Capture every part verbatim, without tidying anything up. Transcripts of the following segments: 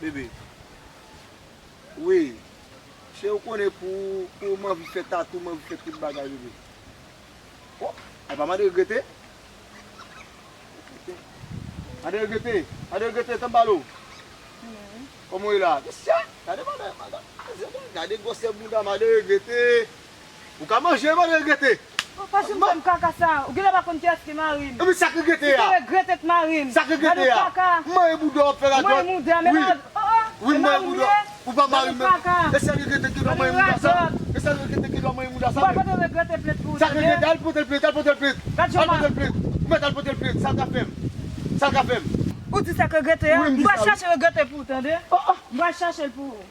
Bebe. Wi. Cheri, ou konnen pou, pou m anvi fè tatou, m anvi fè tout bagay, bebe. Oh, e pa mande regrete. Mande regrete. Mande regrete, tanbalo. Kòman w ye la? Mesye, gade madan, madan. Gade gwosè bouda, mande regrete. Ou ka manje, mande regrete. Ou pa janm fè m kaka sa. Ou genlè pa konn kiyès ki mari m. Epi sa k regrete a? Ou te regrete k mari m. Sa k regrete a? Gade kaka. Mwen mouda w ap fè radòt. Mwen mouda, men wi. Oh, oh. Wi, mwen mouda. Ou pa mari m. Gade kaka. E sa regrete ki lò mwen mouda sa? E sa regrete ki lò mwen mouda sa? Ou pa pote regrete plent pou ou, tande? Sa regrete, al pote l plent, al pote l plent. Gade jan. Al pote l plent. Mèt al pote l plent. Sa l ka fè m? Sa l ka fè m? Ou di sa k regrete a? Wi, m di sa, wi. M pral chache regrete pou ou, tande? Oh, oh. M pral chache l pou ou.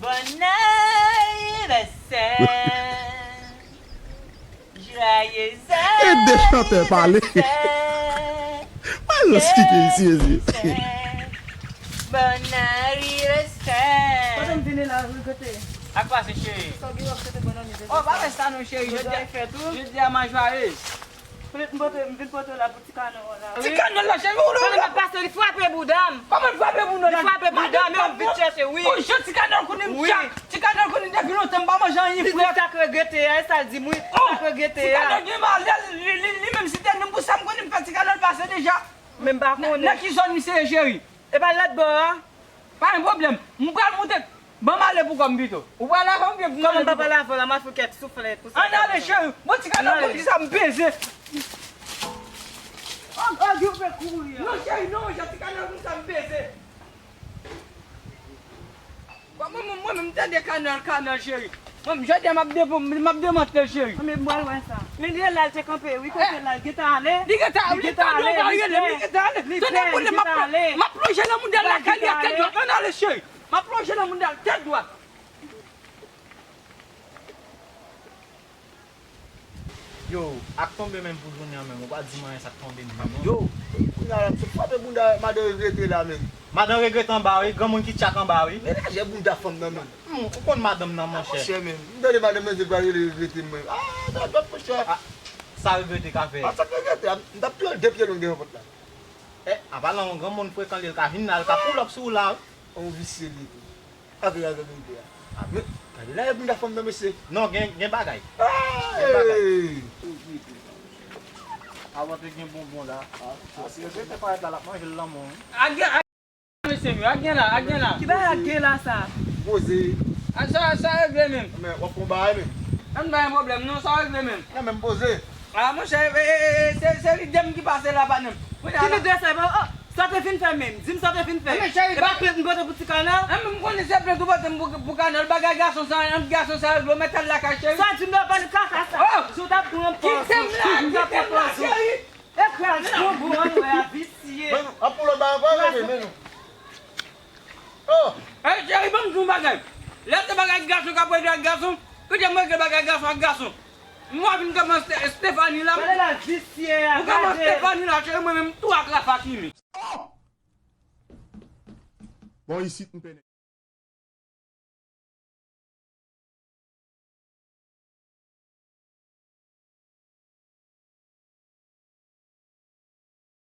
Bon anivèsè, joyeux anivèsè. E de chantè pale. Mwen jis kite isi, isi. Bon anivèsè. Kote m vini la, regrete? Ak pase, cheri. Sa w gen w ap swete bon anivèsè? Oh, pa fè sa non, cheri. Jodi a, jodi a m a jwaye. Poutèt m pote, m vin pote w la pou ti kanal la. Ti kanal la, cheri, ou la. Kòman l ap pase, li frape bouda m. Kòman l frape bouda w la? Li frape bouda m, e w vin chèche, wi. Bon, jan ti kanal konnen m tchak. Ti kanal konnen depi lontan m pa manje anyen frèt. Li di sa k regrete a, e sa l di m, wi. Sa k regrete a. Ti kanal gen malè, li, li, li menm si te li menm pou sa m konnen m fè ti kanal pase deja. Men m pa konnen. Nan ki zòn misye ye, cheri? E pa lòt bò a? Pa gen pwoblèm. M pral moute. Ban m ale pou kò m pito. Ou pral avè m oubyen pou m ale pou kò m? Kòman m pa pral avè w la, m ap fè kèk souflèt pou sa. Ann ale, cheri. Bon, ti kanal, bon, ki sa m peze. Oh, oh, yo fè kouri a. Non, cheri, non, jan ti kanal, bon, sa m peze. Bon, mwen, mwen, mwen, m tande kanal, kanal, cheri. Mwen, jodi a, m ap depo-, m ap demantle l, cheri. Men m pral wè sa. Men li la, l te kanpe, wi, kanpe la, l gentan ale. Li gentan, li gentan ale, li gentan ale. Tande, m ap plonje nan mouda l lakay li a tèt dwat. Ann ale, cheri. M ap plonje nan mouda l tèt dwat. Yo, ak tonbe menm pou jounen an menm, ou pa di m anyen sa k tonbe m nan, non. Yo, kounye a la, m sot frape bouda madan regrete la menm. Madan regrete anba, wi, granmoun ki tchak anba, wi. Men lajè bouda fanm nan menm. Hmm, ou konn madanm nan, monchè. Ah, monchè, menm. M tande madanm nan di pral rele regrete mwen. Ah, dadòt, monchè. Ah, sa regrete ka fè? Ah, sa k regrete? Ah, m t ap touye l de pye long devan pòt la. Eh, apa lan yon granmoun frekan li, l ka vin la, l ka pull up sou ou la, wi. On visye li tou. Ak lè regrete a. Ah, men, gade lajè bouda fanm nan, mesye. Non, gen, gen bagay. Gen bagay. Hey! Avan te gen bonbon la. Ah, si regrete parèt la, l ap manje l lanmò, wi. Ak gen, ak mesye m yo, ak gen la, ak gen la. Ki bagay ak gen la sa? Poze. Ah, sa, sa regle menm. Men, w ap pran bagay menm. An pa gen pwoblèm, non, sa regle menm. Nan menm poze. Ah, monchè, e, e, e, se, se lide m ki pase la, patnè m. Ki lide sa, e pa, oh, sa w te vin fè menm? Di m sa w te vin fè. E pa plent m pote pou ti kanal? An, men m konnen se plent ou pote m pou, pou kanal. Bagay gason sa, ant gason sa regle, w mèt al lakay cheri. Sa di m nan bann kaka sa. Oh! Jou w t ap pran pòz ou. Kite m la, kite m la, cheri. E kras bonbon an wè a visye. Men, ap pou lòt bagay ankò, men nou. Oh! Ey, cheri, ban m di w yon bagay. Lè se bagay gason k ap regle ak gason, kite m regle bagay gason ak gason. M wè w vin kòman Ste-, Stephanie la. Gade la, visye a, gade. Ou kòman Stephanie la, cheri, mwen menm tou ak Rafa Kimi. Oh! Bon, isit m pene.